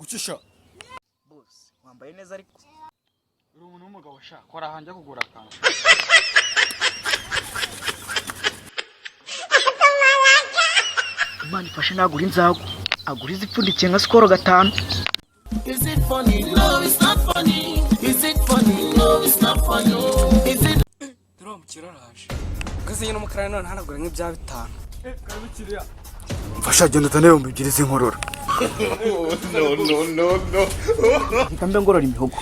Gucisha. Boss, wambaye neza ariko. Uri umuntu w'umugabo sha, kora hanjye kugura akantu. Imana ifashe nagura inzago, agura izipfundikiye nka Skol 5. Is it funny? No, it's not funny. Is it funny? No, it's not funny. Is it Dore wa mukire araje. Ubwo nyine umukarani none hanagura nk'ibya 5. Mfasha, genda utane 2000 z'inkorora. Reka mbe ngorora imihogo.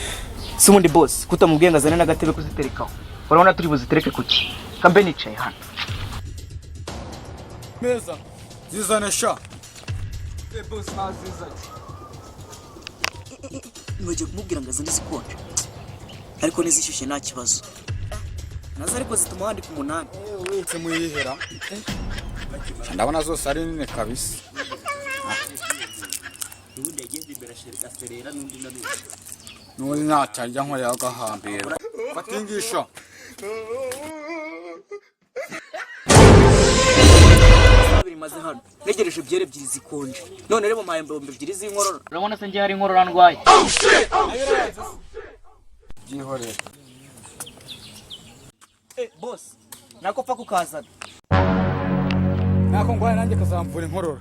Si ubundi boss, kutamubwiye ngo azane n'agatebe kuziterekaho? Urabona turi buzitereke kuki? Kambe nicaye hano. Meza. Zizane sha. Boss, nazizanye. Nibagiwe kumubwira ngo azane izikonje. Ariko n'izishyushye nta kibazo. Nazo ariko zituma wandika 8. Se muyihera. Ndabona zose ari nini kabisa. Ubundi yageze imbere aserera n'undi na n'undi. N'ubundi ntacyo ajya nkorera agahambira. Fatingisha. Babiri maze hano. Ntegereje byere ebyiri zikonje. None rero mumpaye 2000 z'inkorora. Urabona se njye hari inkorora ndwaye? Byihorere. Boss, nako pfa kukazana. Nako ngwaye nanjye kazamvura inkorora.